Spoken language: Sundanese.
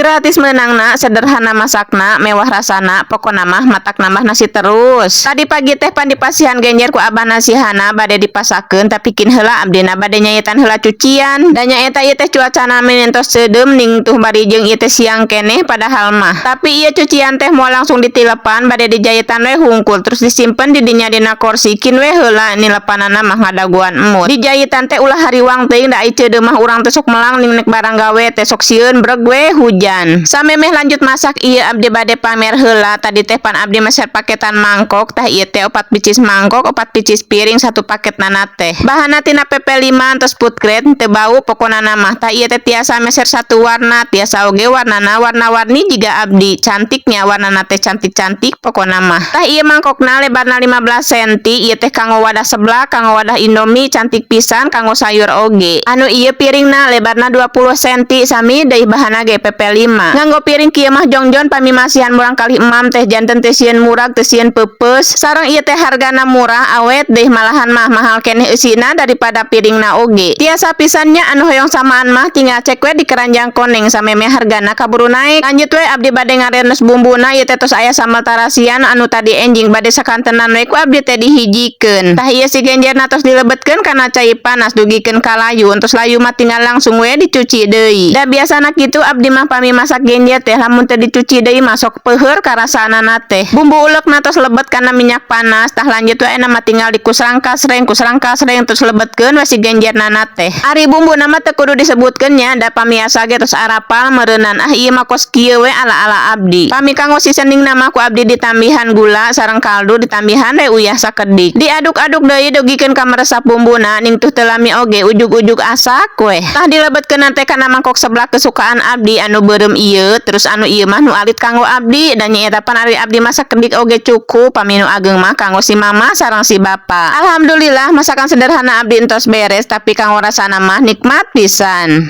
Gratis meunangna, sederhana masakna, mewah rasana, pokona mah matak nambah nasi terus. Tadi pagi teh pan dipasihan genjer ku abah nasihana bade dipasakeun, tapi kin heula abdina bade nyayitan heula cucian. Da nyaeta ieu teh cuacana meni tos seudem ning tuh bari jeung ieu teh siang keneh padahal mah. Tapi ieu cucian teh moal langsung ditilepan, bade dijahitan we hungkul, terus disimpen di dinya dina kursi, kin we heula nilepanana mah ngadaguan emut. Dijahitan teh ulah hariwang teuing, da ai ceudeum mah urang teh sok melang ning nek barang gawe teh sok sieun breg we hujan. Samemeh lanjut masak ieu abdi bade pamer heula. Tadi teh pan abdi meser paketan mangkok. Tah, ieu teh 4 picis mangkok, 4 picis piring satu paket nana teh. Bahanna tina PP5 terus food grade, teu bau pokona mah. Tah, ieu teh tiasa meser satu warna, tiasa oge warnana warna-warni jiga abdi. Cantiknya, warnana teh cantik-cantik pokona mah. Tah, ieu mangkokna lebarna 15 cm, ieu teh kanggo wadah seblak, kanggo wadah Indomie, cantik pisan, kanggo sayur oge. Anu ieu piringna lebarna 20 cm, sami deui bahanna ge PP5. Nganggo piring kieu mah jongjon pami masihan murangkalih emam teh, janten teu sieun murag, teu sieun peupeus. Sareng ieu teh hargana murah, awet deh, malahan mah mahal keneh eusina daripada piringna oge. Tiasa pisan nya, anu hoyong samaan mah tinggal cek we di keranjang koneng samemeh hargana kaburu naik. Lanjut we, abdi bade ngarenes bumbuna. Ieu teh tos aya sambal tarasian anu tadi enjing bade sakantenan we ku abdi teh dihijikeun. Tah, ieu si genjerna tos dilebetkeun kana cai panas dugikeun ka layu. Entos layu mah tinggal langsung we dicuci deui. Da biasana kitu abdi mah pami masak genjer teh, lamun teu dicuci deui mah sok peuheur karasaanana teh. Bumbu ulekna tos lebet kana minyak panas. Tah, lanjut we, mah tinggal dikusrang kasreng, kusrang kasreng, terus lebetkeun we si genjernana teh. Ari bumbuna mah teu kudu disebutkeun nya, da pamiasa ge tos arapal meureunan. Ah, ieu mah kos kieu we ala-ala abdi. Pami kanggo seasoning mah ku abdi ditambihan gula sareng kaldu, ditambihan we uyah sakedik. Diaduk-aduk deui dugikeun ka meresap bumbuna ning tuh teu lami oge ujug-ujug asak we. Tah, dilebetkeun teh kana mangkok seblak kesukaan abdi anu beureum ieu, terus anu ieu mah nu alit kanggo abdi, dan nyaeta pan ari abdi masak sakedik oge cukup, pami nu ageng mah kanggo si mama sareng si bapa. Alhamdulillah, masakan sederhana abdi entos beres, tapi kanggo rasana mah nikmat pisan.